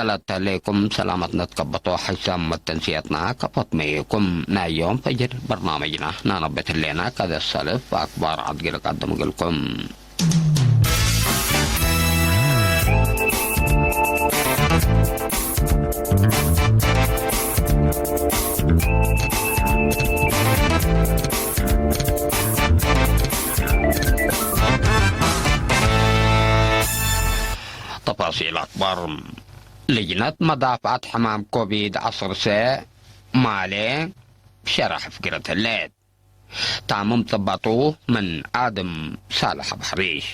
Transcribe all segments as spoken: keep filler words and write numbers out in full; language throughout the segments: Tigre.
እለት ተሌኩም ሰላመት ነትከበቶ ሐይሳም መተንስየትና ከፎት መይኩም። ናይ ዮም ፈጅር በርናመጅና ናነበት ህሌና። ከደ ሰልፍ አክባር ዐድጊ ለቀድም እግልኩም። ተፋሲል አክባር። ልጅነት መዳፍዐት ሕማም ኮቪድ ዐስር ሰ ማሌ ሸረሕ ፍግረት ህሌት። ታምም ጽበጡ ምን አድም ሳልሕ አቡ ሐሪሽ።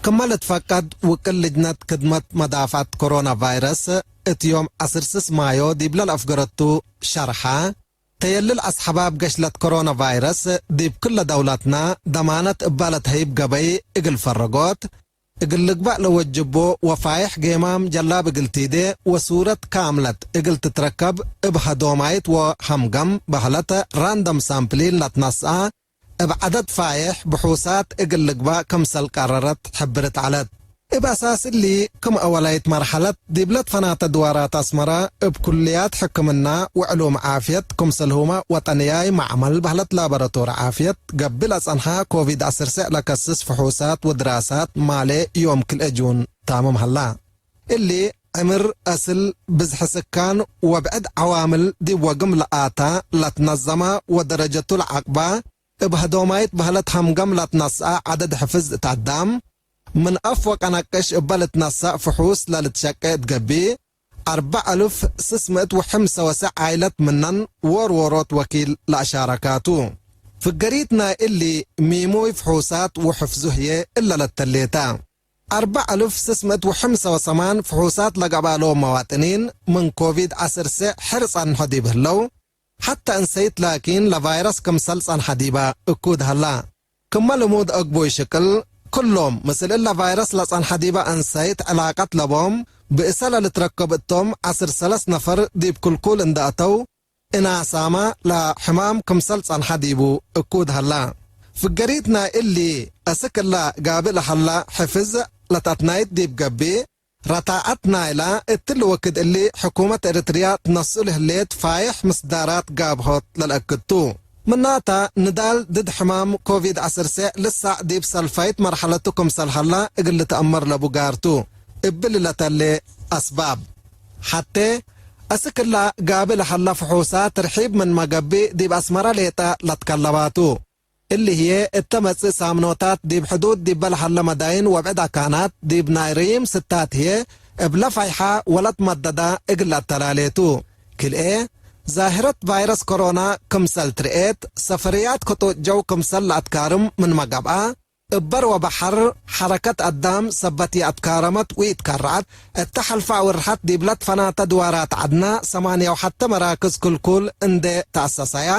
ክመ ልትፈቀድ ውቅል ልጅነት ክድመት መዳፍዐት ኮሮና ቫይረስ እት ዮም ዐስር ስስ ማዮ ዲብለ ለአፍገረቱ ሸርሐ፣ ተየልል አስሐባብ ገሽለት ኮሮና ቫይረስ ዲብ ክለ ደውለትና ደማነት እባ ለትሀይብ ገበይ እግል ፈረጎት፣ እግል ልግበእ ለወጅቦ ወፋይሕ ጌማም ጀላብ እግል ቲዴ ወሱረት ካምለት እግል ትትረከብ እብ ሀዶማይት ወሀምገም በህለት ራንደም ሳምፕሊን ለትነስአ እብ ዐደድ ፋይሕ ብሑሳት እግል ልግበእ ክምሰል ቀረረት ሕብርት ዐለት። እብ አሳስ እሊ፣ ክም አወላይት መርሐለት ዲብለ ትፈናተ ድዋራት አስመረ እብ ኩልያት ሕክምና ወዕሉም ዓፍየት ክምሰልሁመ ወጠንያይ መዕመል በህለት ላቦራቶሪ ዓፍየት ገብእ ለጸንሐ ኮቪድ ዐስር ሰዕ ለከስስ ፍሑሳት ወድራሳት ማሌ ዮም ክልኤ ጁን ታምም ሀላ። እሊ ዕምር፣ አስል፣ ብዝሒ ስካን ወብዕድ ዐዋምል ዲብ ወግም ለአታ ለትነዘመ ወደረጀቱ ለዐቅባ እብ ሀዶማይት በህለት ሀምገም ለትነስአ ዐደድ ሕፍዝ እት አዳም፣ ምን አፍ ወቀነቅሽ እበ ልትነሰእ ፍሑስ ለልትሸቄ እት ገብእ፣ አርበዕ አልፍ ስስ ምእት ወሐምሰ ወሰዕ ዓይለት ምነን ዎር-ዎሮት ወኪል ለአሻረካቱ። ፍገሪት ናይ እሊ ሚሙይ ፍሑሳት ወሕፍዙ ህዬ እለ ለተሌተ። አርበዕ አልፍ ስስ ምእት ወሐምሰ ወሰማን ፍሑሳት ለገብአሎም መዋጥኒን ምን ኮቪድ ዐስር ሰዕ ሕር ጸንሖ ዲብ ህለው፣ ሐተ እንሰይት ላኪን ለቫይረስ ክምሰል ጸንሐ ዲበ እኩድ ሀላ። ክመ ልሙድ አግቡይ ሽቅል፣ ክሎም ምስል እለ ቫይረስ ለጸንሐ ዲበ እንሰይት ዕላቀት ለቦም ብእሰ ለልትረከብ እቶም ዐስር ሰለስ ነፈር ዲብ ክልኩል እንደ አተው፣ እናሳመ ለሕማም ክምሰል ጸንሐ ዲቡ እኩድ ሀላ። ፍገሪት ናይ እሊ፣ አስክ እለ ጋብእ ለሀላ ሕፍዝ ለተአትናይት ዲብ ገብእ፣ ረታዐት ናይላ እትሊ ወክድ እሊ ሕኩመት ኤረትርያ ትነስኡ ለህሌት ፋይሕ ምስዳራት ጋብሆት ለልአክድ ቱ። ምናተ፣ ንዳል ድድ ሕማም ኮቪድ ዐስር ሰዕ ልሳዕ ዲብ ሰልፋይት መርሐለቱ ክምሰል ሀላ እግል ልትአመር ለቡ ጋር ቱ። እብሊ ለተሌ አስባብ ሐቴ፣ አስክ እላ ጋብእ ለሀላ ፍሑሳት ርሒብ ምንመ ገብእ ዲብ አስመረ ሌጠ ለትከለባ ቱ። እሊ ህዬ እተ መጽእ ሳምኖታት ዲብ ሕዱድ ዲበ ለሀለ መዳይን ወብዕድ አካናት ዲብ ናይ ረዪም ስታት ህዬ እብለ ፈይሐ ወለትመደዳ እግል ለአተላሌ ቱ። ክልኤ፣ ዛህረት ቫይረስ ኮሮና ክምሰል ትርኤት፣ ሰፈርያት ክጡጥ ጀው ክምሰል ለአትካርም ምንመ ገብአ፣ እበር ወበሐር ሐረከት አዳም ሰበት ይአትካረመት ወኢትከረዐት። እተ ሐልፈ አውርሐት ዲብለ ትፈናተ ድዋራት ዐድነ ሰማንያ ወሐተ መራክዝ ክልኩል እንዴ ተአሰሰያ፣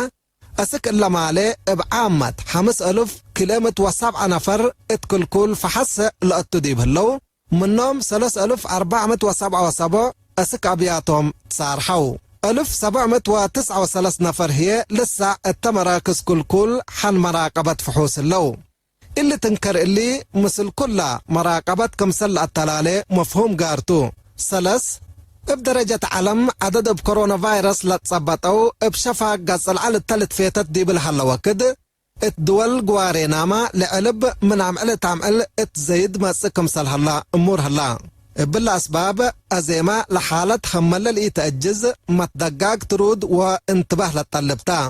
አስክ እለ ማሌ እብ ዓመት ሐምስ አልፍ ክልኤ ምእት ወሰብዐ ነፈር እት ክልኩል ፈሐስ ለአቱ ዲብ ህለው፣ ምኖም ሰለስ አልፍ አርበዕ ምእት ወሰብዐ ወሰቦዕ አስክ አብያቶም ትሳርሐው። አልፍ ሰብዕ ምእት ወትስዐ ወሰለስ ነፈር ህዬ ልሳዕ እተ መራክዝ ክልኩል ሐን መራቀበት ፍሑስ ህለው። እሊ ትንከር እሊ፣ ምስል ኩላ መራቀበት ክምሰል ለአተላሌ መፍሁም ጋር ቱ። ሰለስ፣ እብ ደረጀት ዐለም ዐደድ እብ ኮሮና ቫይረስ ለትጸበጠው እብ ሸፋግ ገጽ ለዐል እተ ልትፌተት ዲብ ለሀለ ወክድ፣ እት ድወል ግዋሬናመ ለዐልብ ምን አምዕል እት አምዕል እት ዘይድ መጽእ ክምሰል ሀላ እሙር ሀላ። እብለ አስባብ፣ አዜመ ለሓለት ሐመለ ለኢተአጅዝ፣ መትደጋግ ትሩድ ወእንትባህ ለትጠልብ ተ።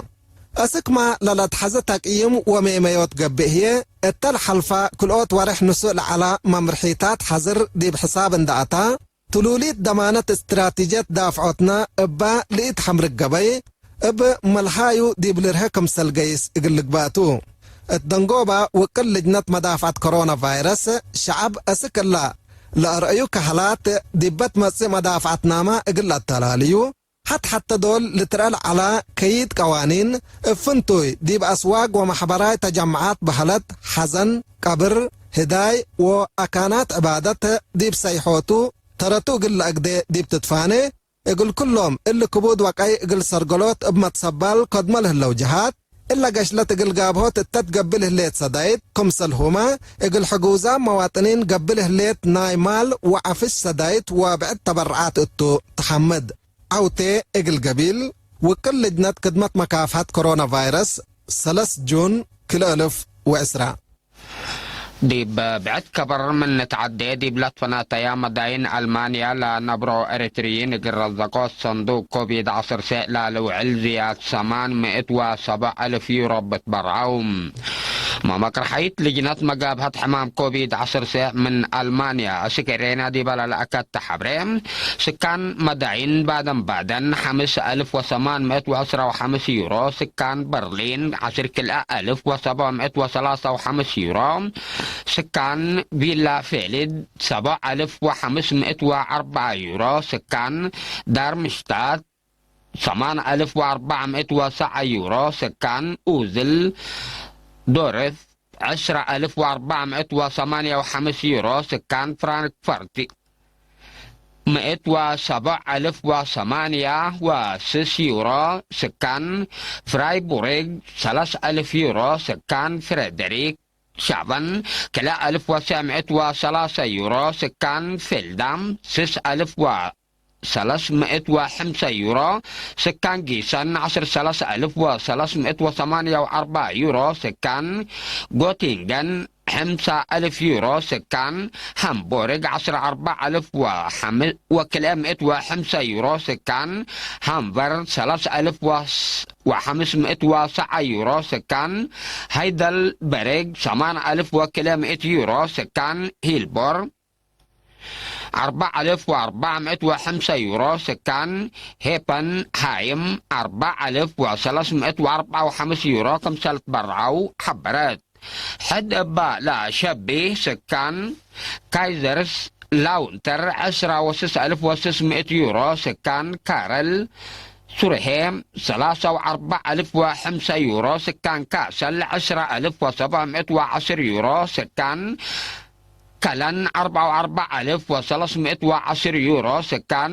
አስክመ ለለትሐዘ ተቅይም ወሜመዮት ገብእ ህዬ፣ እተ ለሐልፈ ክልኦት ወሬሕ ንሱእ ለዐለ መምርሒታት ሐዝር ዲብ ሕሳብ እንደ አታ፣ ትሉሊት ደማነት እስትራቲጅየት ዳፍዖትነ እበ ለኢትሐምርግ ገበይ፣ እብ መልሃዩ ዲብ ልርሀ ክምሰል ገይስ እግል ልግበእ ቱ። እት ደንጎበ ውቅል ልጅነት መዳፍዐት ኮሮና ቫይረስ፣ ሸዐብ አስክ እለ ለአርአዩ ከሀላት ዲበ ትመጽእ መዳፍዐትናመ እግል ለአተላልዩ፣ ሐት-ሐተ ዶል ልትረአ ለዐለ ከይድ ቀዋኒን፣ እብ ፍንቱይ ዲብ አስዋግ ወመሕበራይ ተጀምዓት በህለት፣ ሐዘን፣ ቀብር፣ ህዳይ ወአካናት ዕባደት ዲብ ሰይሖቱ ተረቱ እግል ለአግዴ ዲብ ትትፋኔ፣ እግል ኩሎም እሊ ክቡድ ወቀይ እግል ሰርገሎት እብ መትሰባል ከድመ ለህለው ጀሃት፣ እለ ገሽለት እግል ጋብሆት እተ ትገብእ ለህሌት ሰዳይት፣ ክምሰልሁመ እግል ሕጉዛም መዋጥኒን ገብእ ለህሌት ናይ ማል ወዐፍሽ ሰዳይት ወብዕድ ተበርዓት እቱ ተሐምድ። ዐውቴ እግል ገቢል፣ ውቅል ልጅነት ክድመት መካፍሐት ኮሮና ቫይረስ፣ ሰለስ ጁን ክልኤ አልፍ ወዕስራ። ዲብ ብዕድ ከበር ምን ንትዐዴ፣ ዲብ ለትፈናተያ መዳይን አልማንያ ለነብሮ ኤሪትርይን እግል ረዘቆ ሰንዱቅ ኮቪድ ዐስር ሴዕ ላልውዕል ዝያድ ሰማን ምእት ወሰብዕ አልፍ ዩሮ ብትበርዐው። መመቅርሐይት ልጅነት መጋብሀት ሕማም ኮቪድ ዐስር ሴዕ ምን አልማንያ አስክ ኤሬና ዲበ ለለአከተ ሐብሬ፣ ስካን መዳይን ባደን-ባደን ሐምስ አልፍ ወሰማን ምእት ወዐስራ ወሐምስ ዩሮ፣ ስካን በርሊን ዐስር ክልኤ አልፍ ወሰብዕ ምእት ወሰላሳ ወሐምስ ዩሮ፣ ስካን ቪላ ፌልድ ሰብዕ አልፍ ወሐምስ ምእት ወአርበዕ ዩሮ፣ ስካን ዳርምሽታት ሰማን አልፍ ወአርበዕ ምእት ወሰብዕ ዩሮ፣ ስካን ኡዝል ዶርፍ ዐስረ አልፍ ወአርበዕ ምእት ወሰማንያ ወሐምስ ዩሮ፣ ስካን ፍራንክፈርት ምእት ወሰብዕ አልፍ ወሰማንያ ወስስ ዩሮ፣ ስካን ፍራይቡርግ ሰለስ አልፍ ዩሮ፣ ስካን ፍሬደሪክ ሻቨን ክልኤ አልፍ ወሰዕ ምእት ወሰላሰ ዩሮ፣ ስካን ፌልዳም ስስ አልፍ ወ ሰለስ ምእት ወሐምሰ ዩሮ፣ ስካን ጊሰን ዐስር ሰለስ አልፍ ወሰለስ ምእት ወሰማንያ ወአርበዕ ዩሮ፣ ስካን ጎቲንገን ሐምሳ አልፍ ዩሮ፣ ስካን ሃምቦርግ ዐስር አርበዕ አልፍ ወሐም-፣ ወክልኤ ምእት ወሐምሰ ዩሮ፣ ስካን ሃምቨር ሰለስ አልፍ ወስ-፣ ወሐምስ ምእት ወሰዓ ዩሮ፣ ስካን ሃይደልበርግ ሰማን አልፍ ወክልኤ ምእት ዩሮ፣ ስካን ሂልቦር አርበዕ አልፍ ወአርበዕ ምእት ወሐምሰ ዩሮ፣ ስካን ሄፐንሃይም አርበዕ አልፍ ወሰለስ ምእት ወአርበዕ ወሐምስ ዩሮ ክምሰል ትበርዐው ሐበረት። ሕድ እበ ለሸቢ ስካን ካይዘርስ ላውንተር ዐስራ ወስስ አልፍ ወስስ ምእት ዩሮ፣ ስካን ካረል ሱርሄ ሰላሳ ወአርበዕ አልፍ ወሐምሰ ዩሮ፣ ስካን ካሰል ዐስራ አልፍ ወሰብዕ ምእት ወዐስር ዩሮ፣ ስካን ከለን አርበዕ ወአርበዕ አልፍ ወሰለስ ምእት ወዐስር ዩሮ፣ ስካን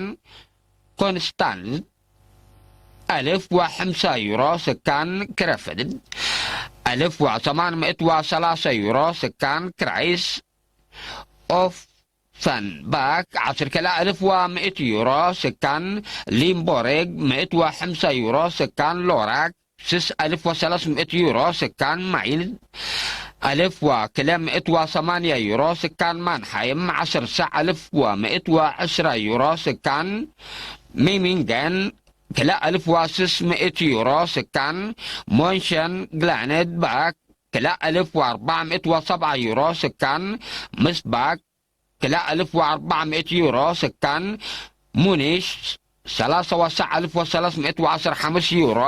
ኮንስታንት አልፍ ወሐምሳ ዩሮ፣ ስካን ክረፍድ አልፍ ወሰማን ምእት ወሰላሰ ዩሮ፣ ስካን ክራይስ ኦፈንባክ ዐስር ክልኤ አልፍ ወምእት ዩሮ፣ ስካን ሊምቦርግ ምእት ወሐምሳ ዩሮ፣ ስካን ሎራክ ስስ አልፍ ወሰለስ ምእት ዩሮ፣ ስካን ማይል አልፍ ወክልኤ ምእት ወሰማንያ ዩሮ፣ ስካን ማንሃይም ዐስር ሰዕ አልፍ ወምእት ወዐስራ ዩሮ፣ ስካን ሚሚንገን ክልኤ አልፍ ወስስ ምእት ዩሮ፣ ስካን ሞንሸን ግላነድባክ ክልኤ አልፍ ወአርበዕ ምእት ወሰብዓ ዩሮ፣ ስካን ምስባክ ክልኤ አልፍ ወአርበዕ ምእት ዩሮ፣ ስካን ሙኒሽ ሰላሳ ወሰዕ አልፍ ወሰለስ ምእት ወዐስር ሐምስ ዩሮ፣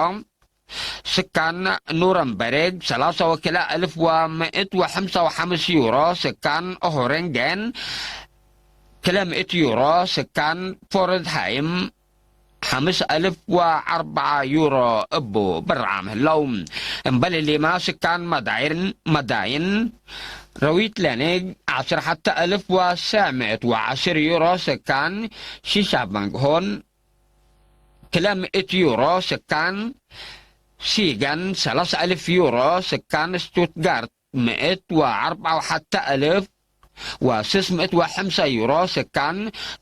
ስካን ኑረምበርግ ሰላሳ ወክልኤ አልፍ ወምእት ወሐምሳ ወሐምስ ዩሮ፣ ስካን ኦሆረንገን ክልኤ ምእት ዩሮ፣ ስካን ፎርድሃይም ሐምስ አልፍ ወአርበዓ ዩሮ እቡ ብርዓም ህለው። እምበል እሊመ ስካን መዳይን፣ መዳይን ረዊት ለንግ ዐስር ሐተ አልፍ ወሰዕ ምእት ወዐስር ዩሮ፣ ስካን ሺሻ ባንግሆን ክልኤ ምእት ዩሮ፣ ስካን ሲገን ሰለስ አልፍ ዩሮ፣ ስካን ስቱትጋርት ምእት ወአርበዓ ወሐተ አልፍ ወስስ ምእት ወሐምሰ ዩሮ፣ ስካን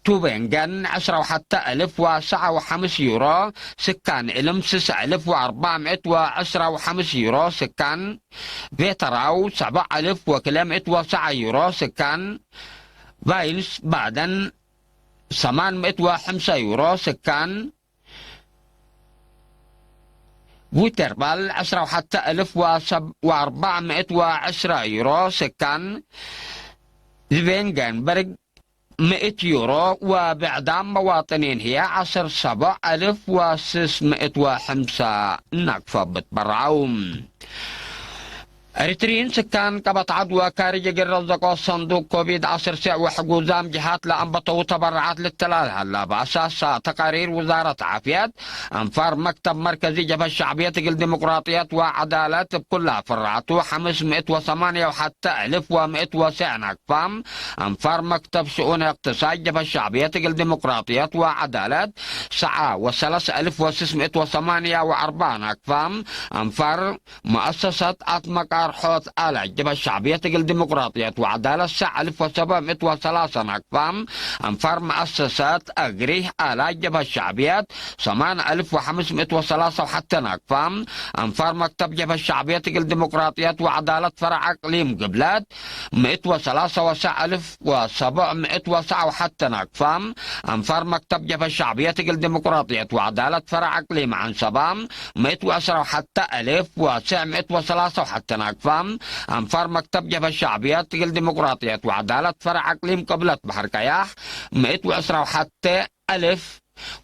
ቱቤንገን ዐስራ ወሐተ አልፍ ወሰዓ ወሐምስ ዩሮ፣ ስካን እልም ስስ አልፍ ወአርበዕ ምእት ወዐስራ ወሐምስ ዩሮ፣ ስካን ቬተራው ሰብዕ አልፍ ወክልኤ ምእት ወሰዓ ዩሮ፣ ስካን ቫይልስ ባደን ሰማን ምእት ወሐምሰ ዩሮ፣ ስካን ዊተርባል ዐስራ ወሐተ አልፍ ወሰብ-፣ ወአርበዕ ምእት ወዐስራ ዩሮ፣ ስካን ዝቬንገንበርግ ምእት ዩሮ፣ ወብዕዳም መዋጥኒን ህዬ ዐስር ሰብዕ አልፍ ወስስ ምእት ወሐምሳ ናቅፈ ብትበርዐው። ኤሪትሪይን ስካን ቀበት ዐድ ወካርጅ እግል ረዘቆ ሰንዱቅ ኮቪድ ዐስር ሴዕ ወሕጉዛም ጅሃት ለአንበተው ተበረዓት ልትላል ሀላ። በአሳሳ ተቃሪር ውዛረት ዓፍየት፣ አንፋር መክተብ መርከዚ ጀብሀት ሸዕብየት እግል ዲሞቅራጥየት ወዐዳለት እብ ኩላ ፍራቱ ሐምስ ምእት ወሰማንያ ወሐተ እልፍ ወምእት ወሴዕ ናቅፋ፣ አንፋር መክተብ ሽኡን እቅትሳድ ጀብሀት ሸዕብየት እግል ዲሞቅራጥየት ወዐዳለት ሰዓ ወሰለስ እልፍ ወስስ ምእት ወሰማንያ ወአርበዕ ናቅፋ፣ አንፋር መአሰሰት አትመቃር ሖት አለ ጀብሀት ሸዕብየት እግል ዲሞቅራጥየት ወዐዳለት ሰዕ እልፍ ወሰብዕ ምእት ወሰላሰ ናቅፋ፣ አንፋር መአሰሰት አግሪህ አለ ጀብሀት ሸዕብየት ሰማን እልፍ ወሐምስ ምእት ወሰላሰ ወሐተ ናቅፋ፣ አንፋር መክተብ ጀብሀት ሸዕብየት እግል ዲሞቅራጥየት ወዐዳለት ፈረዕ አቅሊም ግብለት ምእት ወሰላሰ ወሰዕ እልፍ ወሰብዕ ምእት ወሰዕ ወሐተ ናቅፋ፣ አንፋር መክተብ ጀብሀት ሸዕብየት እግል ዲሞቅራጥየት ወዐዳለት ፈረዕ አቅሊም ዐንሰባ ምእት ወዕስራ ወሐተ እልፍ ወስዕ ምእት ወሰላሰ ወሐተ ናቅፋ፣ አንፋር መክተብ ጀብሀት ሸዕብየት እግል ዲሞቅራጥየት ወዐዳለት ፈረዕ አቅሊም ቅብለት በሐር ቀያሕ ምእት ወዕስራ ወሐተ እልፍ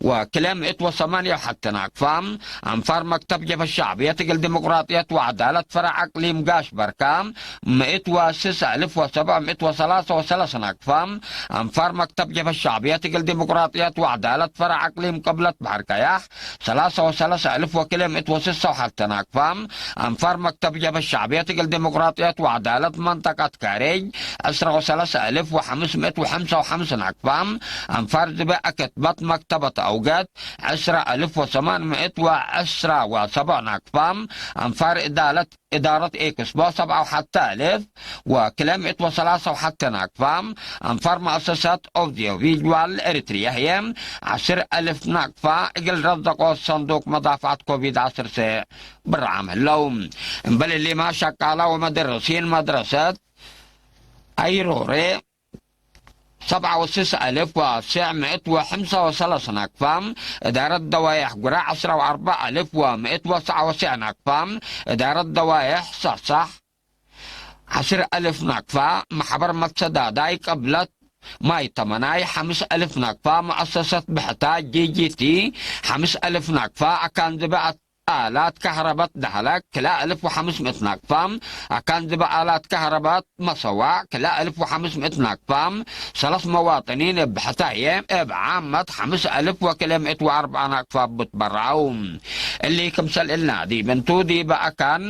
ወክለ ምእት ወሰማንያ ወሐተ ናቅፋ፣ አንፋር መክተብ ጀብሀት ሸዕብየት እግል ዲሞቅራጥየት ወዐዳለት ፈረዕ አቅሊም ጋሽ በርካ ምእት ወስስ እልፍ ወሰብዕ ምእት ወሰላሰ ወሰለስ ናቅፋ፣ አንፋር መክተብ ጀብሀት ሸዕብየት እግል ዲሞቅራጥየት ወዐዳለት ፈረዕ አቅሊም ቅብለት በሐር ቀያሕ ሰላሰ ወሰለሰ እልፍ ወክለ ምእት ወስሳ ወሐተ ናቅፋ፣ አንፋር መክተብ ጀብሀት ሸዕብየት እግል ዲሞቅራጥየት ወዐዳለት መንጠቀት ካሬጅ ዕስራ ወሰለሰ እልፍ ወሐምስ ምእት ወሐምሳ ወሐምስ ናቅፋ፣ አንፋር ዝበ አከትበት መክተበት አውገት ዕስራ እልፍ ወሰማን ምእት ወዕስራ ወሰብዕ ናቅፋ፣ አንፋር እዳለት እዳረት ኤክስቦ ሰብዓ ወሐተ እልፍ ወክለ ምእት ወሰላሰ ወሐተ ናቅፋ፣ አንፋር መአሰሰት ኦዲዮ ቪዥዋል ኤሪትሪያ ህዬ ዐስር እልፍ ናቅፋ እግል ረዘቆ ሰንዱቅ መዳፍዐት ኮቪድ ዐስር ሴዕ ብርዓም ህለው። እምበል እሊመ ሸቃላ ወመደረሲን መድረሰት አይሮሬ ሰብዓ ወስስ እልፍ ወሴዕ ምእት ወሐምሳ ወሰለስ ናቅፋ፣ እዳረት ደዋየሕ ጉራ ዐስራ ወአርበዕ እልፍ ወምእት ወሰዓ ወሴዕ ናቅፋ፣ እዳረት ደዋየሕ ሳሳሕ ዐስር እልፍ ናቅፋ፣ መሕበር መትሰዳዳይ ቅብለት ማይ ተመናይ ሐምስ እልፍ ናቅፋ፣ መአሰሰት ብሕታ ጂ ጂ ቲ ሐምስ እልፍ ናቅፋ፣ አካን ዝብዐት አላት ከህረበት ደህለክ ክልኤ እልፍ ወሐምስ ምእት ናቅፋ፣ አካን ዝብዐ አላት ከህረበት መሰዋዕ ክልኤ እልፍ ወሐምስ ምእት ናቅፋ፣ ሰለስ መዋጥኒን እብ ሕታዬ እብ ዓመት ሐምስ እልፍ ወክልኤ ምእት ወአርበዕ ናቅፋ ብትበረዐው። እሊ ክምሰል እልና ዲብ እንቱ ዲበ አካን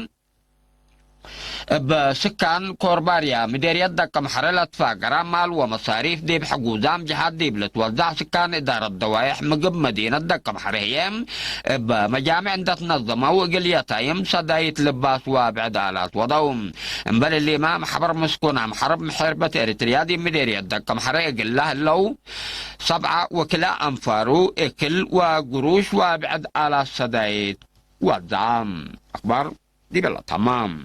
እብ ስካን ኮርባርያ ምዴርየት ደቀምሐረ ለትፋገረ ማል ወመሳሪፍ ዲብ ሕጉዛም ጀሃት ዲብ ልትወዛዕ ስካን እዳረት ደዋየሕ ምግብ መዲነት ደቀምሐረ ህዬ እብ መጃምዕ እንደ ትነዘመው እግል የታይም ሰዳይት ልባስ ወብዕድ አላት ወደው። እምበል እሊመ መሕበር ምስኩን አምሐርብ ምሕርበት ኤሪትርያ ዲብ ምዴርየት ደቀምሐረ እግል ለህለው ሰብዓ ወክልኤ አንፋሩ እክል ወግሩሽ ወብዕድ አላት ሰዳይት ወዛም አክባር ዲበላ ተማም።